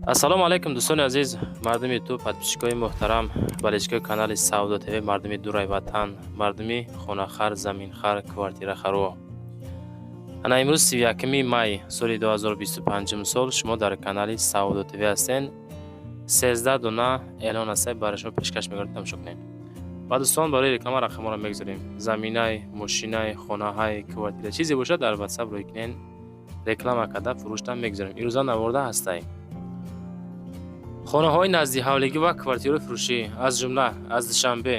Ассалому алайкум, дӯстони азиз, мардуми Ютуб, подписчикои муҳтарам, болельщикои канали Савдо ТВ, мардуми дурай ватан, мардуми хонахар, заминхар, квартирахаро. Ана имрӯз 31 май соли 2025 сол шумо дар канали Савдо ТВ ҳастен. 13 дона эълон ҳастай, барои шумо пешкаш мегардем, тамошо кунед. Ва дӯстон, барои реклама рақамҳоро мегузорем. Заминай, мошинай, хонаҳай, квартира, чизе бошад, дар WhatsApp рӯй кунен, реклама карда фурӯштам мегузорем. Имрӯза наворда ҳастай. Хонаҳои наздиҳавлигӣ ва квартираҳои фурӯшӣ, аз ҷумла аз Душанбе,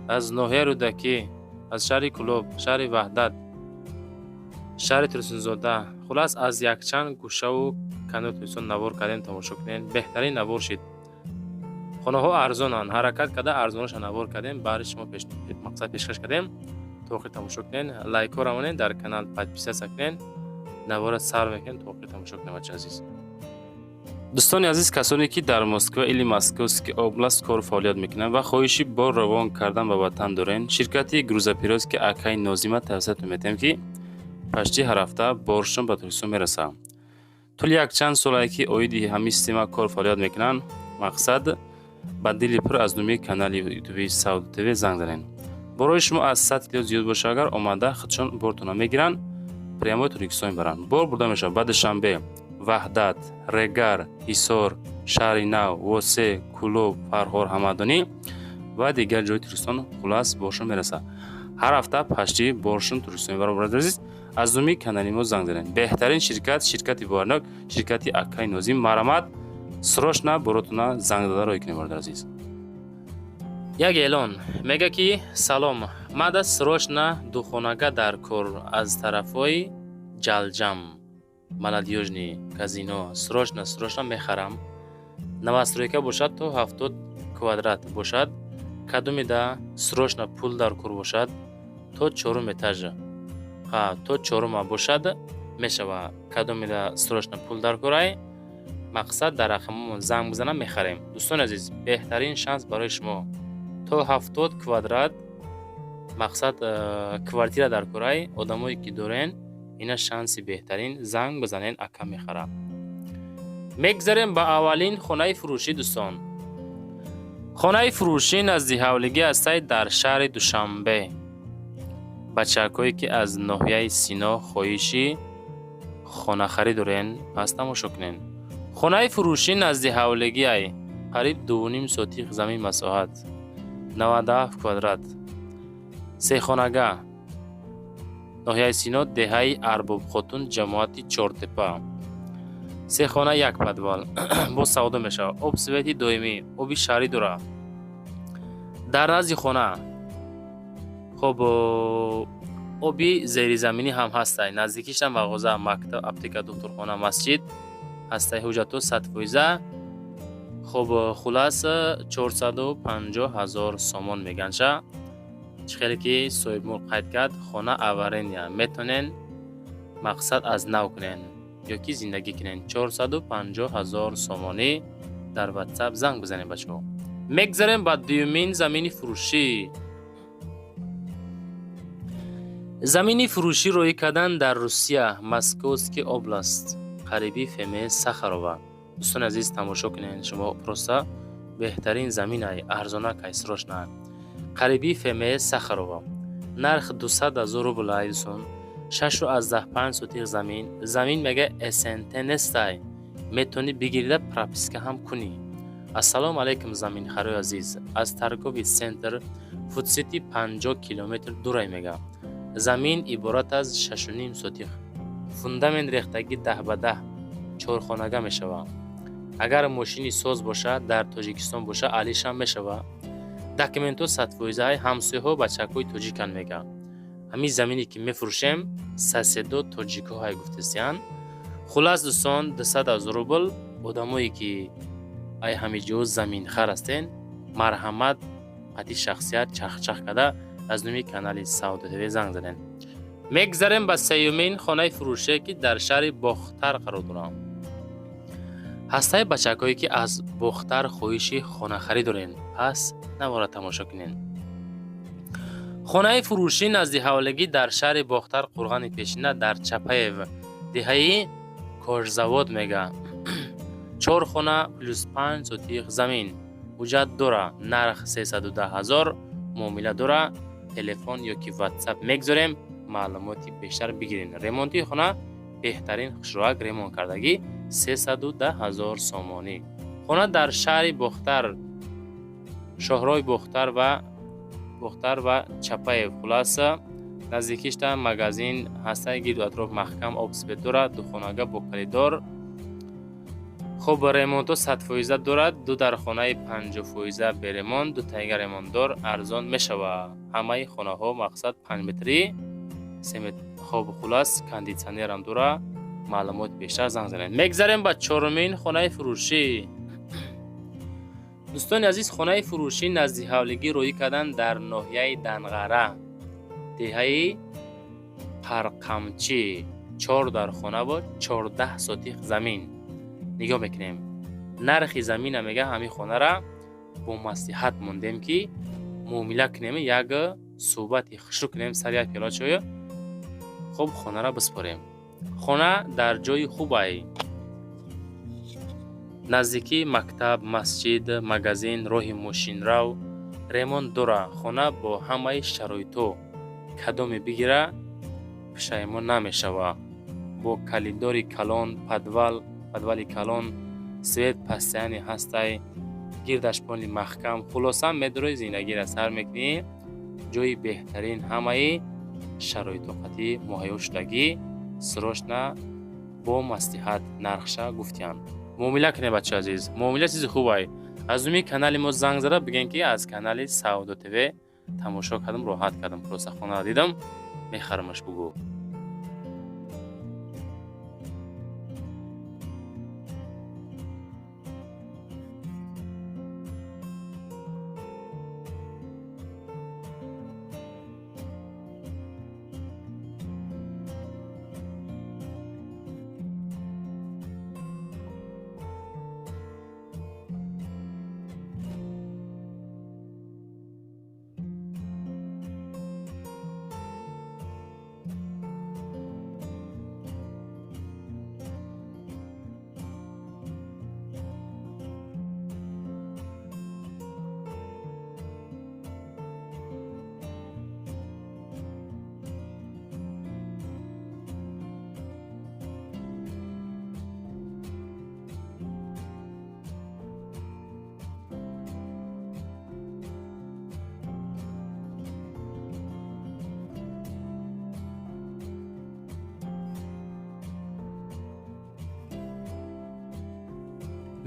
аз ноҳияи Рӯдакӣ, аз шаҳри Кӯлоб, шаҳри Ваҳдат, шаҳри Турсунзода, хулас, аз якчанд гӯшаву канори Тоҷикистон навор кардем, тамошо кунед. Беҳтарин навор шид. Хонаҳо арзонанд, ҳаракат карда арзонаша навор кардем, баҳри шумо мақсад пешкаш кардем. То охир тамошо кунед, лайкҳоро монед, дар канал подписаться кунед, навора сар мекунем, то охир тамошо кунед, бачаи азиз. Дӯстони азиз, касоне ки дар Москва или Московский область кору фаъолият мекунанд ва хоҳиши бор равон кардан ба ватан дорен, ширкати грузоперевозки акаи Нозима тавсиятон метиҳем, ки почти ҳар ҳафта боршон ба Тоҷикистон мерасад. Тӯли якчанд солае ки оиди ҳамин система кор фаъолият мекунанд, мақсад, ба дили пур аз номи канали ютуби Савдо ТВ занг занед. Борои шумо аз 100 кило зиёд боша агар, омада худшон бортона мегиранд, прямой Тоҷикистон мебаранд. Бор бурда мешавад ба Душанбе, Ваҳдат, Регар, Ҳисор, Шаҳри Нав, Восе, Кӯлоб, Фархор, Ҳамадонӣ ва дигар ҷои Тоҷикистон. Хулас, боршон мерасад. Ҳар ҳафта почти боршон Тоҷикистон мебарад. Бародари азиз, аз номи канали мо занг занед. Беҳтарин ширкат, ширкати боварнок, ширкати акаи Нозим. Марҳамат, срочно боротона занг зада рой кунед, бародари азиз. Як эълон мега, ки салом, мада срочно духонага дар кор аз тарафҳои Ҷалҷам, Молодёжный, Казино, срочно, срочно мехарам. Новостройка бошад, то 70 квадрат бошад. Кадомида срочно пул дар кор бошад, то чорум этажа, то чорума бошад, мешава. Кадомида срочно пул дар корай, мақсад, дар рақамомон занг бизанам, мехарем. Дӯстони азиз, беҳтарин шанс барои шумо: то 70 квадрат, мақсад, квартира дар корай. Одамое ки дорен, ина шанси беҳтарин, занг бизанен, ака мехарам. Мегзарем ба аввалин хонаи фурӯшӣ. Дӯстон, хонаи фурӯшӣ назди ҳавлигӣ ҳастай дар шаҳри Душанбе. Бачакҳое ки аз ноҳияи Сино хоҳиши хонахарӣ дорен, пас тамошо кунен. Хонаи фурӯшӣ назди ҳавлигиай, қариб 2,5 сотих замин, масоҳат 97 квадрат, сехонага, ноҳияи Сино, деҳаи Арбобхотун, ҷамоати Чортепа. Се хона, як подвал, боз савдо мешавад. Об, свети доимӣ, оби шаҳрӣ дорад. Дар назди хона, хоб, оби зеризаминӣ ҳам ҳастай. Наздикиша мағоза, мактаб, аптека, духтурхона, масҷид ҳастай. Ҳуҷҷатҳо 100%. Хоб, хулас, 450 000 сомон меганша. Чӣ хеле ки соҳибмулк қайд кард, хона аварийная, метавонен, мақсад, аз нав кунен ё ки зиндагӣ кунен. 450 000 сомонӣ, дар Ватсап занг бизанед, бачаҳо. Мегзарем ба дуюмин замини фурӯшӣ. Замини фурӯшӣ роӣ кардан дар Русия, Московский область, қариби ФМС Сахарова. Дӯстони азиз, тамошо кунед шумо, просто беҳтарин заминай, арзонакай, срочно. Қариби ФМС Сахарова, нарх 200 000 рубл ай. Дӯстон, 6,5 сотих замин. Замин, мега, СНТ нестай, метавонӣ бигирида прописка ҳам кунӣ. Ассалому алайкум, заминхарои азиз. Аз торговый центр Фудсити 50 километр дурай, мега. Замин иборат аз 6,5 сотих, фундамент рехтагӣ 10 ба 10, чорхонага мешавад. Агар мошини соз бошад, дар Тоҷикистон бошад, алишам мешавад. Документҳо 100%. Ҳамсояҳо бачакҳои тоҷиканд, мега. Ҳамин замине ки мефурӯшем, соседо тоҷикҳо ҳай, гуфтасиянд. Хулас, дӯстон, 200 000 рубл. Одамое ки ай ҳамин ҷо заминхар ҳастен, марҳамат, қати шахсият чахчах карда аз номи канали Савдо ТВ занг задем. Мегзарем ба сеюмин хонаи фурӯшие, ки дар шаҳри Бохтар қарор дорад. Ҳастаи бачакҳое ки аз Бохтар хоҳиши хонахарӣ дорен, пас навора тамошо кунед. Хонаи фурӯшӣ назди ҳавлигӣ дар шаҳри Бохтар, Қурғани Пешина, дар Чапаев, деҳаи Кожзавод, мега. Чор хона плюс 5 сотих замин. Ҳуҷҷат дора, нарх 310 000, муомила дора. Телефон ёки Ватсап мегзорем, маълумоти бештар бигирен. Ремонти хона беҳтарин, хушроак ремонт кардагӣ, 310 000 сомонӣ. Хона дар шаҳри Бохтар, шоҳроҳи Бохтар ва Чапаев. Хулоса, наздикишта магазин ҳаста, гирду атроф маҳкам, об, свет дорад. Духонага бо коридор. Хуб, ремонтҳо 100% дорад. Ду дархонаи 50% беремонт, дутаига ремонтдор, арзон мешавад. Ҳамаи хонаҳо, мақсад, 5 метрӣ. Хоб, хулас, кондитсионерам дора. Маълумоти бештар занг занед. Мегзарем ба чорумин хонаи фурӯшӣ. Дӯстони азиз, хонаи фурӯшӣ назди ҳавлигӣ роҳӣ кардан дар ноҳияи Данғара, деҳаи Парқамчӣ. Чор дархона бо 14 сотих замин. Нигоҳ мекунем нархи замина. Мега, ҳамин хонара бо маслиҳат мондем, ки муомила кунем, як суҳбати хушрӯ кунем сари як пиёла чой. Хуб, хонара биспорем. Хона дар ҷои хубай, наздикии мактаб, масҷид, магазин, роҳи мошинрав. Ремонт дора. Хона бо ҳамаи шароитҳо, кадоме бигира, пушаймон намешава. Бо калидори калон, подвали калон, свет постоянный ҳастай, гирдаш поли маҳкам. Хулоса, медорои, зиндагиро сар мекунӣ. Ҷои беҳтарин, ҳамаи шароитҳо қатъӣ муҳайё шудагӣ. Срочно бо маслиҳат нархша гуфтиянд. Муомила кунед, бачаи азиз, муомила чизи хубай. Аз думи канали мо занг зада бигӯем, ки аз канали Савдо ТВ тамошо кардам, роҳат кардам, просто хонара дидам, мехарамаш, бугӯ.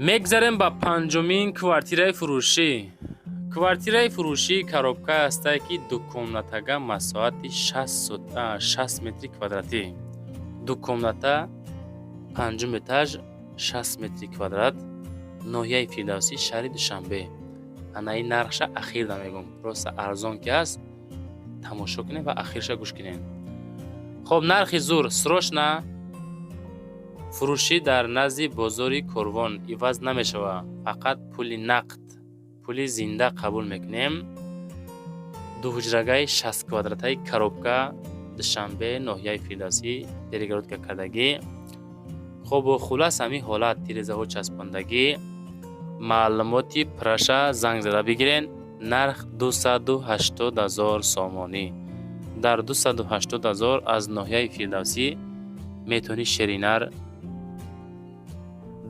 Мегзарем ба панҷумин квартираи фурӯшӣ. Квартираи фурӯшии коробка ҳастае, ки дукомнатага, масоҳати 60 метри квадратӣ. Ду комната, панҷум этаж, 60 метри квадрат, ноҳияи Фирдавсӣ, шаҳри Душанбе. Анаи нархша ахирда мегӯм, просто арзон ки ҳаст, тамошо кунед ва ахирша гӯш кунед. Хоб, нархи зур, срочно фурӯшӣ дар назди бозори Корвон, иваз намешавад, фақат пули нақд, пули зинда қабул мекунем. Дуҳуҷрагаи 60 квадратаи коробка, Душанбе, ноҳияи Фирдавсӣ, перегородка кардагӣ. Хобу, хулас, ҳамин ҳолат, тирезаҳо часпондагӣ. Маълумоти пурраша занг зада бигирен. Нарх 280 000 сомонӣ. Дар 280 000 аз ноҳияи Фирдавсӣ метавонӣ шеринар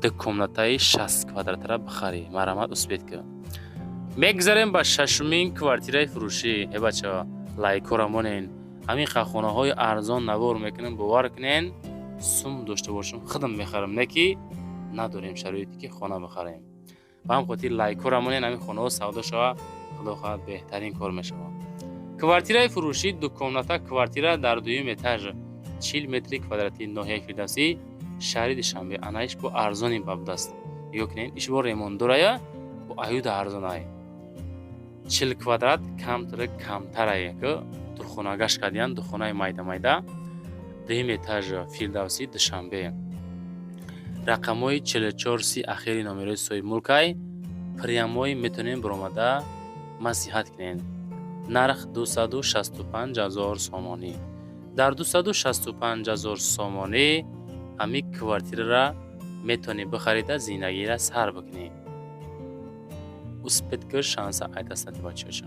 дукомнатаи 60 квадратара бихарӣ. Марҳамат, успеть кун. Мегзарем ба шашумин квартираи фурӯшӣ. Э, бачаҳо, лайкҳоро монен. Ҳамин хонаҳои арзон навор мекунем, бовар кунен, сум дошта бошам, худам мехарам, не ки надорем шароите, ки хона бихарем. Ба ҳам хотир лайкҳоро монен, ҳамин хонаҳо савдо шава, худо хоҳад, беҳтарин кор мешавад. Квартираи фурӯшӣ, дукомната квартира дар дуюм этаж, 40 метри квадратӣ, ноҳияи Фирдавсӣ, шаҳри Душанбе. Анаиш бо арзони бабдаст, нигоҳ кунед, иш бо ремонтдорая, бо аюда арзонай. 40 квадрат камтара камтарае, ки духонагаш кардиян, духонаи майда майда. Дуюм этаж, Фирдавсӣ, Душанбе. Рақамҳои 44 30 ахири номерои соҳибмулкай. Прямой метавонем биромада маслиҳат кунед. Нарх 265 000 сомонӣ. Дар 265 000 сомонӣ ҳамин квартирара Метавонӣ бихарида, зиндагиро сар бикунӣ. Успеть ки шанса ай даст надӣ, бачаҳоша.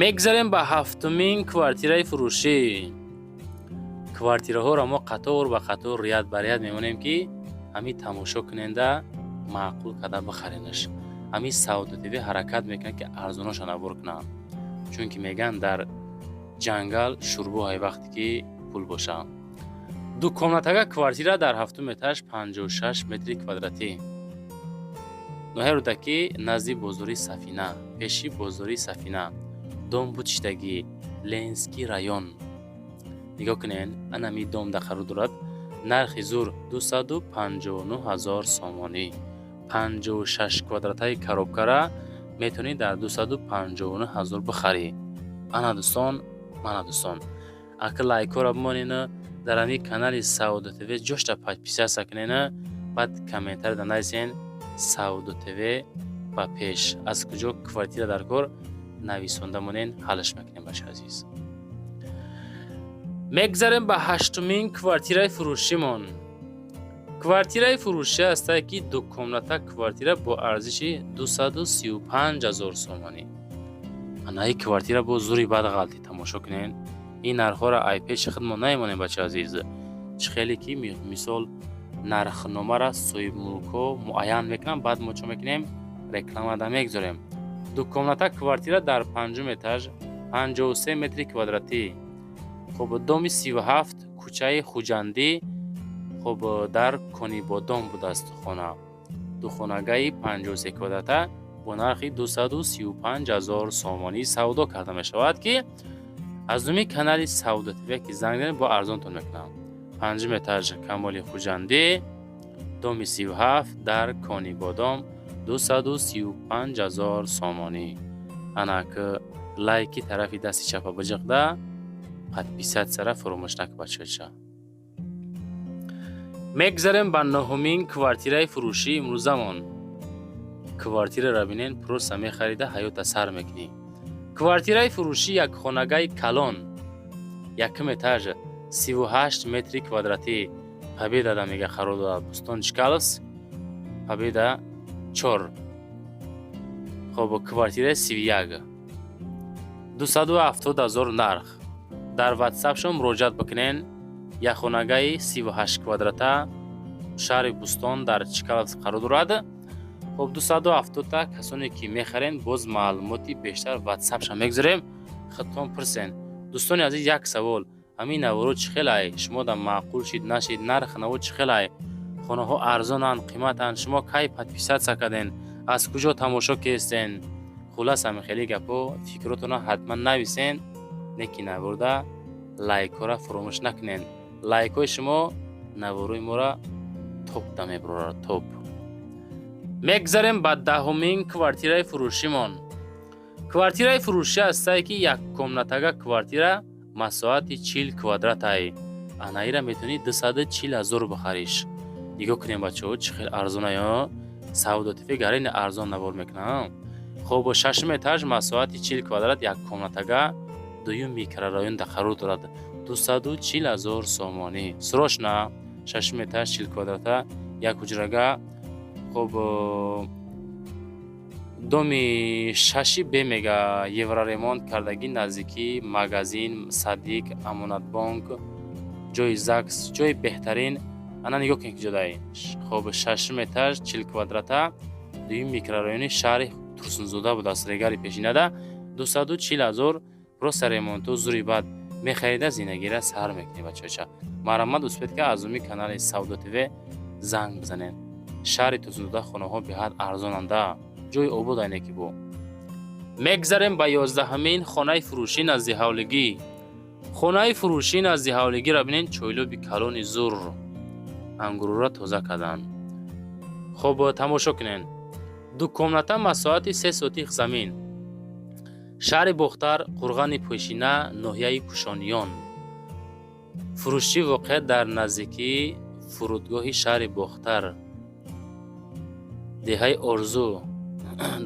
Мегзарем ба ҳафтумин квартираи фурӯшӣ. Квартираҳоро мо қатор ба қатор, ряд ба ряд мемонем, ки ҳамин тамошо куненда, маъқул карда бихаренаш. Ҳамин Савдо ТВ ҳаракат мекунад, ки арзоноша набор кунанд, чунки мегӯянд, дар ҷангал шӯрбоҳай, вақте ки пул боша. Дукомнатага квартира дар ҳафтум этаж, 56 метри квадратӣ, ноҳияи Рӯдакӣ, назди бозори Сафина, пеши бозори Сафина, дом бутиштагӣ, Ленинский район. Нигоҳ кунед, анами дом дар қарор дорад. Нархи зур 259 000 сомонӣ. 56 квадратаи коробкара метавонӣ дар 259 000 бихарӣ. Ана, дӯстон, мана, дӯстон, ака, лайкҳоро бимонена, дар ҳамин канали Савдо ТВ ҷошта подписаться кунена, баъд комментарияда нависен: «Савдо ТВ ба пеш». Аз куҷо квартира дар кор, нависонда монен, ҳаллаш мекунем, бачаи азиз. Мегзарем ба ҳаштумин квартираи фурӯшимон. Квартираи фурӯшӣ ҳастае, ки дукомната квартира бо арзиши 235 000 сомонӣ. Анаи квартира бо зури бад ғалти, тамошо кунен. Ин нархҳоро ай пеши худмон намемонем, бачаи азиз. Чӣ хеле ки, мисол, нархномаро соҳибмулкҳо муайян мекунанд, баъд мо чӣ мекунем? Рекламада мегузорем. Дукомната квартира дар панҷум этаж, 53 метри квадратӣ. Хуб, доми 37, кӯчаи Хуҷандӣ, хуб, дар Конибодом будааст хона. Духонагаи 53 квадрата бо нархи 235 000 сомонӣ савдо карда мешавад, ки аз номи канали Савдо ТВ ки занг занед, бо арзонтон мекунам. Панҷум этаж, Камоли Хуҷандӣ, доми 37, дар Конибодом, 235 000 сомонӣ. Анак, лайки тарафи дасти чапа биҷиқда, подписаться ра фуромӯш накун, бачаҳоча. Мегзарем ба нуҳумин квартираи фурӯшии имрӯзамон. Квартираро бинен, просто мехарида, ҳаёта сар мекунӣ. Квартираи фурӯшӣ якхонагаи калон, якум этаж, 38 метри квадратӣ, Победада мега қарор дорад, Бӯстон, Чкаловск, Победа 4. Хоб, квартираи 31, 270 000 нарх. Дар ватсапшон муроҷиат бикунен. Якхонагаи 38 квадрата, шаҳри Бӯстон, дар Чкаловск қарор дорад. Хоб, 270-та касоне ки мехарен, боз маълумоти бештар ватсапша мегузорем, худтон пурсен. Дӯстони азиз, як савол: ҳамин наворо чӣ хелай шумо да маъқул шид, нашид? Нарх наво чӣ хелай? Хонаҳо арзонанд, қиматанд? Шумо кай подписаться карден? Аз куҷо тамошо кестен? Хуллас, ҳамин хеле гапҳо, фикротонро ҳатман нависен. Не ки наворда лайкҳоро фуромӯш накунед. Лайкҳои шумо наворои моро топ да мебарорад, топ. Мегзарем ба даҳумин квартираи фурӯшимон. Квартираи фурӯшӣ ҳастае, ки яккомнатага квартира, масоҳати 40 квадратай. Анаира метавонӣ 240 000 бихариш. Нигоҳ кунем, бачаҳо, чӣ хел арзоная. Савдо ТВ гарини арзон навор мекунам. Хоб, шашум этаж, масоҳати 40 квадрат, яккомнатага, дуюм микрорайонда қарор дорад, 240 000 сомонӣ. Срочно, шашум этаж, 40 квадрата, як ҳуҷрага. Хоб, доми шаши б мега, евроремонт кардагӣ, наздикии магазин, садик, Амонатбонк, ҷои ЗАГС, ҷои беҳтарин. Ана, нигоҳ кунед, ки ҷодай. Хоб, шашум этаж, 40 квадрата, дуюм микрорайони шаҳри Турсунзода будааст, Регари пешинада, 240 000. Просто ремонту зури бад, мехарида, зиндагиро сар мекунӣ, бачаҳоча. Марҳамат, успеть ка аз уми канали Савдо ТВ занг бизанед. Шаҳри Турсунзода хонаҳо беҳад арзонанда, ҷои обод айне ки бо. Мегзарем ба 11-ҳамин хонаи фурӯшӣ назди ҳавлигӣ. Хонаи фурӯшӣ назди ҳавлигиро бинед, чойлоби калони зур, ангурора тоза карданд. Хоб, тамошо кунед. Ду комната, масоҳати 3 сотих замин, шаҳри Бохтар, Қурғани Пешина, ноҳияи Кушониён. Фурӯшӣ воқеъ дар наздикии фурудгоҳи шаҳри Бохтар, деҳаи Орзу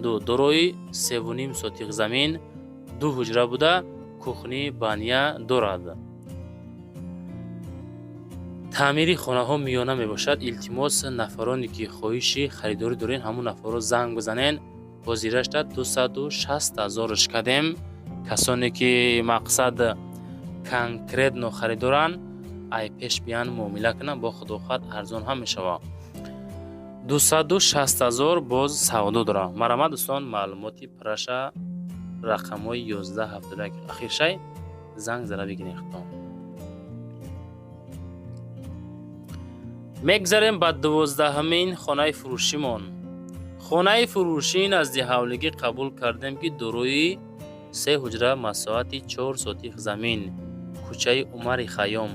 ду, дорои 3,5 сотих замин, ду ҳуҷра буда, кухни, баня дорад. Таъмири хонаҳо миёна мебошад. Илтимос, нафароне ки хоҳиши харидорӣ дорен, ҳамун нафарро занг бизанен. Ҳозирашда 260 000-ш кардем. Касоне ки мақсад конкретно харидоранд, ай пеш биян, муомила кунанд, бо худохоҳад арзон ҳам мешавад. 260 000 боз савдо дорам. Марҳамат, дӯстон, маълумоти пурраша рақамҳои 1171 ахиршай занг зада бигиред худтон. Мегзарем ба 12-ҳамин хонаи фурӯшимон. Хонаи фурӯшӣ назди ҳавлигӣ қабул кардем, ки дорои се ҳуҷра, масоҳати 4 сотих замин, кӯчаи Умари Хайём,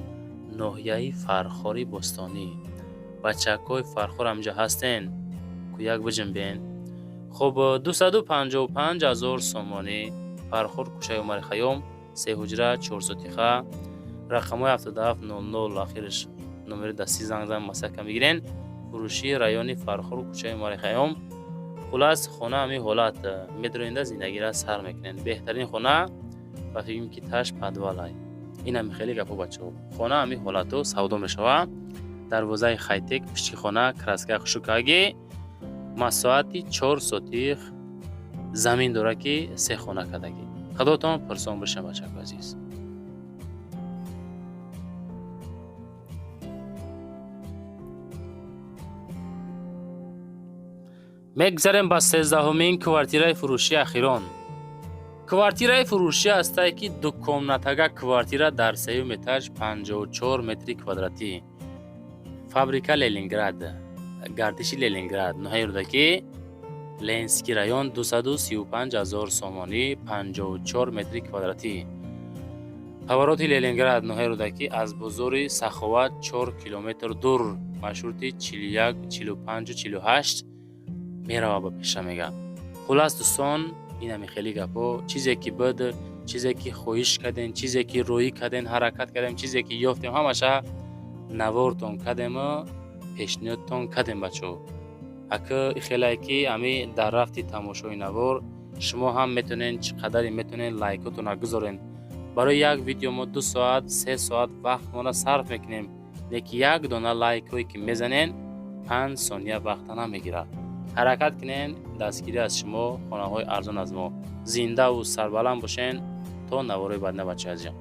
ноҳияи Фархори Бостонӣ. Бачакҳои Фархор ҳамҷа ҳастен, кӯяк биҷунбен. Хуб, 255 000 сомонӣ, Фархор, кӯчаи Умари Хайём, се ҳуҷра, 4 сотиха, рақамҳои 7700 ахирш номери дастӣ, занг зан, масака мегирен. Фурӯшии райони Фархор, кӯчаи Умари Хайём. Хулас, хона ҳамин ҳолат медроинда, зиндагиро сар мекунен. Беҳтарин хона ба фикрам, ки таш подвалай. Ин ҳами хеле гапо, бачаҳо. Хона ҳамин ҳолату савдо мешавад. Дарвозаи хайтек, пишти хона краска хушукагӣ, масоҳати 4 сотих замин дорад, ки се хона кардагӣ. Худотон пурсон бошем, бачако азиз. Мегзарем ба 13-ҳумин квартираи фурӯшии ахирон. Квартираи фурӯшӣ ҳастае, ки дукомнатага квартира дар сеюм этаж, 54 метри квадратӣ, фабрика Ленинград, гардиши Ленинград, ноҳияи Рӯдакӣ, Ленинский район, 235 000 сомонӣ, 54 метри квадратӣ. Повороти Ленинград, ноҳияи Рӯдакӣ, аз бозори Саховат 4 километр дур, маршрути 41, 45, 48 мерава ба пеша, мега. Хулас, дӯстон, инами хеле гапҳо. Чизе ки буд, чизе ки хоҳиш кардем, чизе ки роҳӣ кардем, ҳаракат кардем, чизе ки ёфтем, ҳамаша навортон кардему пешниҳодтон кардем, бачаҳо. Ака, хелае ки ами дар рафти тамошои навор шумо ҳам метавонед, чӣ қадаре метавонед, лайкотонро гузоред. Барои як видео мо 2 соат, 3 соат вақтмонро сарф мекунем, лекин як дона лайкҳое ки мезанед, 5 сония вақта намегирад. Ҳаракат кунед, дастгирӣ аз шумо, хонаҳои арзон аз мо. Зиндаву сарбаланд бошен то наворои баъд, бачаи азизҷон.